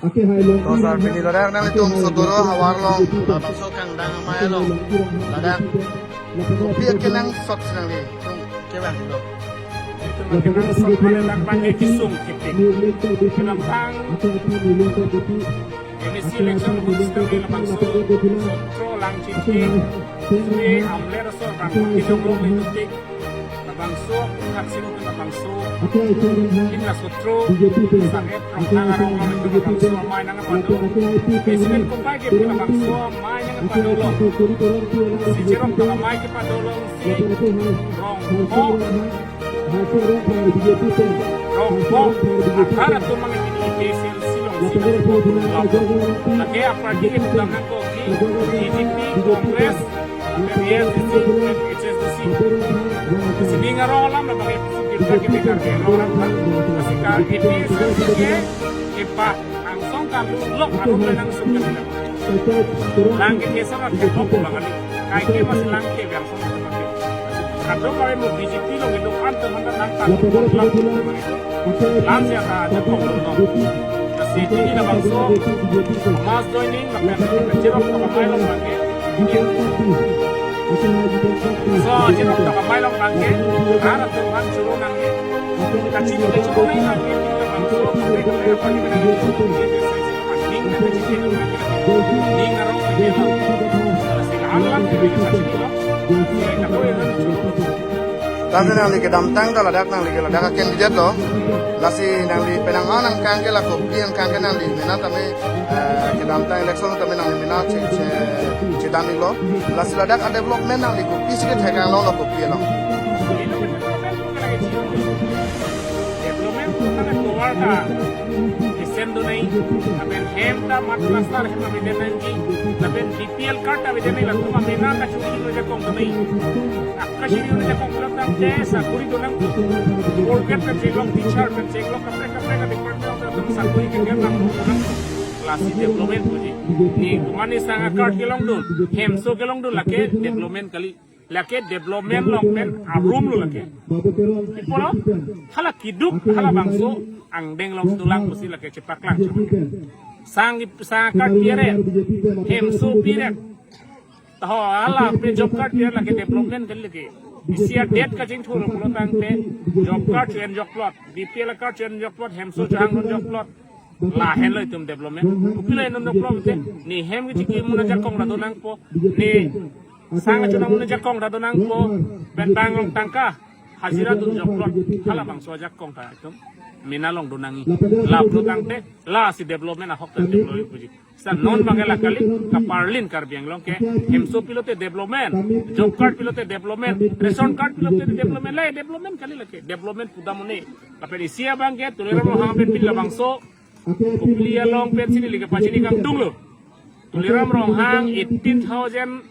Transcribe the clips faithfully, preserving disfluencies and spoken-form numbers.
To sar, pini ladak nanglitum sotoro havar along, labangso Kangdang Amei along, ladak kopi akenangsot si nanglitum kevang lo. Itum akenangsot mane dak bang ke kesung kepik. Kedamtang M A C election booth kami labangso sotro Langchingki, Sue, Amler aso rang kejong lo menutik. Labangso, thak sing labangso. Kin la sotro, sanget Rongkhang arong lo labangso amei nangpado. President kopai ke labangso amei nangpado lo. Si Cherop ta amei kepado lo si Rongpho. Rongpho athar atum mang ini P S L C along si labangso. Lake aparty ke tangka ko ki B J P, Congress, P S D C, H S D C. Sining arong alam labang ke kita kita ke arong alam. Masih ka A P H L C ke, kepa angsong kalu lok arum le nang sung kan. Lang ke kesa rat ke pok bang kali. Kai ke masih lang ke biar song. Kadokave mo B J P along itu kan teman datang tak lok. Lang siya ka ada pok lok. Kasi ini labangso mass joining, lapen Cherop ta amei along bang ke. So, Cherop ta amei along bang ke, arat atum aphan choro nangji. Kachini kachoro nangji, labangso, ning arong ke, si alam ke, kachini lo. Tangte nangli kedamtang ta ladak nangli ke ladak a-candidate lo. Lasi nangli penang a nangkang ke la kopi nangkang ke nangli mena tame, eh, kedamtang election tame nangli mena che, che, chedam-iklo. Lasi ladak a-development nangli kopisi kethekang longlo, kopi along. Development mane tovar ta esen do nai, lapen hem ta mat plaster hem avede nangji, lapen B P L card avede nai, latum amena kachuri lo ajakong do nai. Kachuri lo ajakong lo tangte sakuri do nang, forget kachelong, teacher kachelong, kaprek kaprek a-department atum sakuri keklem nang do nang. Lasi development puji. Ne komatne sang a-card kelongdun, hemso kelongdun, lake development kali. Lake development along pen arum lo lake. Ipo lo, hala keduk, halabangso angdeng along dolang pusi lake chepaklang. Sang, sang a-card pire, hemso pire. Ho, hala pen job card pire, lake development kali lake. Isi adet kachingthur pulo tangte job card chohang jokplot, B P L card chohang jokplot, hemso chohangdun jokplot. Lahenlo itum development. Kopilo henlo jokplot te. Ne hem kechiki amun ajakong ra do nangpo. Ne sang kachonam amun ajakong ra do nangpo. Pen bang along tangka hajira dun jokplot, halabangso ajakong ta itum mena longdun nangji. Lapulo tangte, lasi development ahok ta development puji. Sa non bang ke la kali, kaparlin Karbi Anglong ke, hemso pilote development, job card pilote development, ration card pilote development, la development kali lake, development pudam un-e. Lapen isi abang ke, Tuliram Ronghang pen pil labangso, kopili along pensi neli kepachini kangtung lo. Tuliram Ronghang eighteen thousand,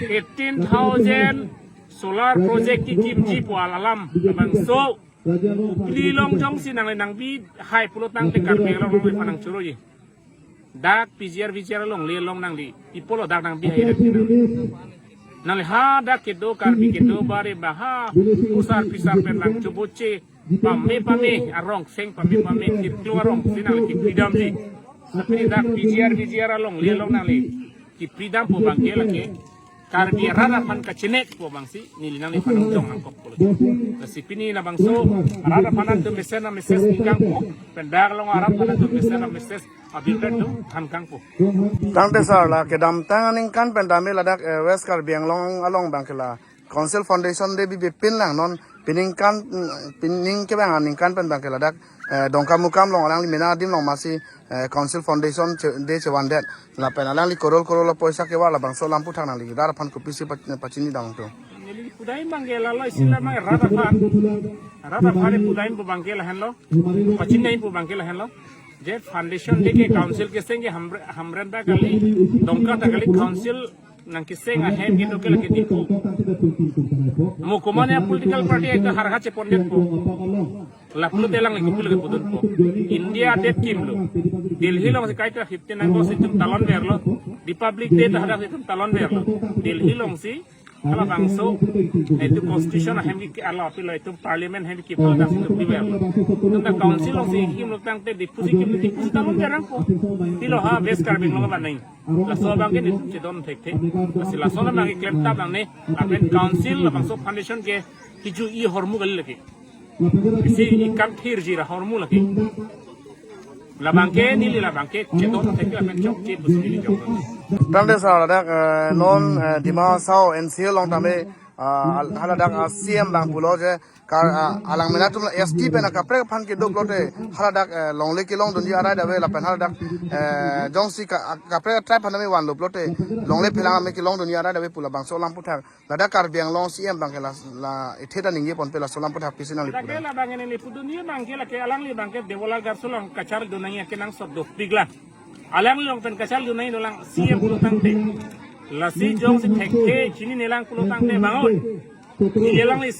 eighteen thousand solar project kekimji pu alam labangso. Kopili along jongsi nangli nangbi hai pulo tangte Karbi Anglong nangphan nangchoroji. Dak P G R V G R along le along nangli, ipo lo dak nangbi hai dak. Nangli hadak kedo Karbi kedo bare ba ha, pusar pisar pen nangchoboche, pame pame arong seng, pame pame tirklo arong si nangli kipidamji. Tapi dak P G R V G R along le along nangli kipidampo bang ke lake Karbi arat aphan kachinekpo bangsi neli nangliphan nongjong nangkokpo. Lasi pini labangso arat aphan nangtum mesen a-message ningkangpo, pen dak along arat aphan nangtum mesen a-message abirta nangtum thankangpo. Tangte sar, la kedamtang aningkan pen tame ladak, eh, West Karbi Anglong along bang ke la Council Foundation Day bibipin lang non peningkan, mm, pening kevang aningkan pen bang ke ladak, eh, Dongkamukam along alangli mena adim along masi, eh, Council Foundation che-, Day chevandet. Lapen alangli korol korol apoisa kevar, labangso alam puthak nangli rat aphan kopisi pa-, pachini damthu. Neli pudam bang ke lalo isi la mang rat aphan. Rat aphan pudampo bang ke lahenlo. Pachinidampo bang ke lahenlo. Je foundation Day ke council keseng ke hamre-, hamren ta kali, dongka ta kali, council nangkeseng ahem kedo ke lake dipu. Mo komatne political party ekta harha chepondetpo. Lapulote alangli kopilo kepudunpo. India adet kimlo. Delhi alongsi kaita fifteen August itum talon verlo. Republic Day ta hadak itum talon verlo. Delhi alongsi Halabangso, eh, itum constitution ahem ki, ala pilo itum parliament ahem ki pilo nasi itum dibe. Itum ta council alongsi kimlo tangte deputy kimlo deputy ta lom jarang ko. Pilo ha West Karbi Anglong abang nai. Laso abangke nelitum chedon thekthe. Lasi laso abangke klemtap nangne, lapen council labangso foundation ke kiju-i ahormu kali lake. Isi ikan thirji ra ahormu lake. Labangke neli labangke chedon thekthe lapen chokche pusi neli chok. Tangte sir, ladak, eh, non, eh, Dima Hasao N C along tame, ah, hal-, haladak, ah, C M abang pulo je, kar, ah, alang mena atum la S T pen akaprek aphan kedo pulote, haladak, eh, longle kelongdunji arai ta ave lapen haladak, eh, jongsi ka-, akaprek tribe aphan tame vanlo pulote, longle phelang tame kelongdunji arai ta ave pu labangso alam aputhak. Ladak Karbi Anglong C M abangke la, la ethe ta ningje ponpe, laso alam aputhak pisi nangli pu. Lake labang neli pudunji abangke lake alangli abangke Debolal Gorloso along kacharli dun nangji akenangsot dopik lang. Alangli along pen kacharli dun nangji dolang C M pulo tangte. Lasi jongsi thekthe chininelang pulo tangte bang oi. Neli alangli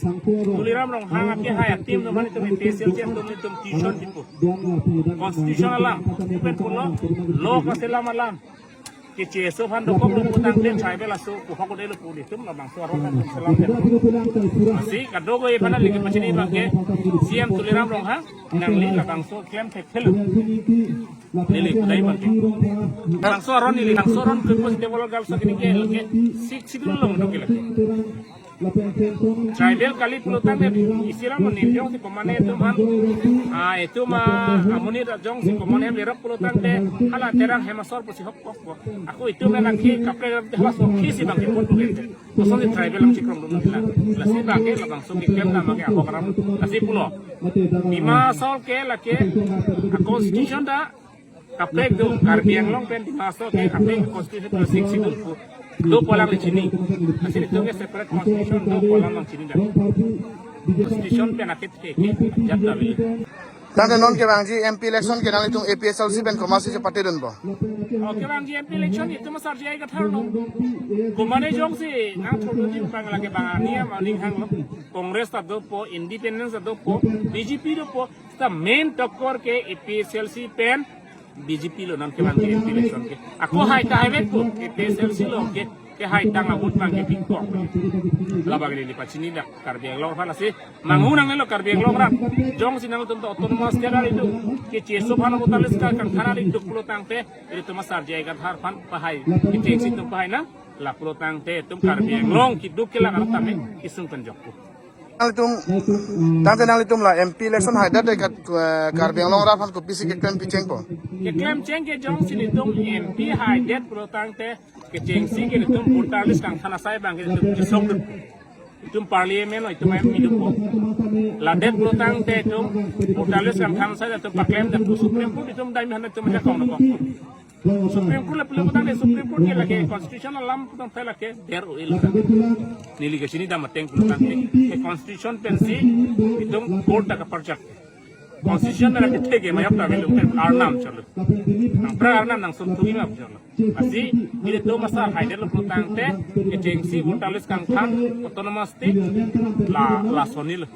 Tuliram Ronghang akehai a-team atum aphan itum A P H L C atum itum tuition chipo. Constitution alam, itum pen pulo, law kaselam alam. Keche aso aphan dokoklo pu tangte tribal aso kuhok delo pu nelitum labangso aron atum selam delo. Lasi kadokave aphan neli kepachini abangke C M Tuliram Ronghang nangli labangso klem thekthelo. Neli kudai abangke. Labangso aron neli, labangso aron ke pos Debolal Gorloso kini ke, ke Sixth Schedule along dokok lake. Tribal kali pulo tangte isi alam amonit jongsi komatne itum aphan, ah, itum, ah, amonit jongsi komatne hem lerok pulo tangte hala Terang hem asor pusi hok kok kok. Ako itum anak ke kaprek halaso ke si abangke pot pulo tangte. Kosonsi tribal alam chikrong dun nila. Lasi abangke labangso keklem abangke ahok aram. Lasi pulo. Dima Hasao ke lake a-constitution ta kaprek do, Karbi Anglong pen Dima Hasao ke kaprek constitution pen Sixth Schedule pu do pu alang chini. Lasi itum ke separate constitution do pu alang chini da. Constitution pen akit ke ke jat ta ave. Tangte non kevangji M P election ke nanglitum A P H L C pen komatsi chepatedunpo? Oh, kevangji M P election itum asar J I Kathar along. Komatne jongsi nangthodunji abang lake bang ani ama ning hanglo. Congress ta dopo, Independence ta dopo, B J P dopo. Ta main tokor ke A P H L C pen B J P lo non kevangji M P election ke. Ako hai ta hai vek ko, A P H L C along ke, kehai tang a-vote abangke bingkok. Labang neli pachini dak Karbi Anglong aphan lasi. Manghu nangnelo Karbi Anglong arat. Jongsi nangtum ta autonomous state ariduk, keche aso aphan voter list kangthan ariduk pulo tangte, itum asar J I Kathar aphan pahai, kechengsi itum pahai nang, lapulo tangte itum Karbi Anglong keduk kelak arat tame kesung pen jokpo. Nanglitum, tangte nanglitum la M P election haidet ke, eh, Karbi Anglong arat aphan kopisi keklem pichengpo? Keklem cheng ke jongsi nelitum M P haidet pulo tangte kechengsi ke nelitum voter list kangthan asai abangke nelitum chisongdun. Itum parliament o itum M P dopo. Ladet pulo tangte itum voter list kangthan asai itum paklem det Supreme Court itum dai mihan itum ajakong dokok. Supreme Court le pulo tangte Supreme Court ke lake constitution alam tangte lake der o il. Neli kachini dam ateng pulo tangte ke constitution pensi itum court ta kaparjak. Constitution na kethe ke mayok ta velu pen arnam chalo. Nang pra arnam nang sum thugi ma chalo. Lasi nelitum asar haidetlo pulo tangte kechengsi voter list kangthan autonomous state la, lasonilo.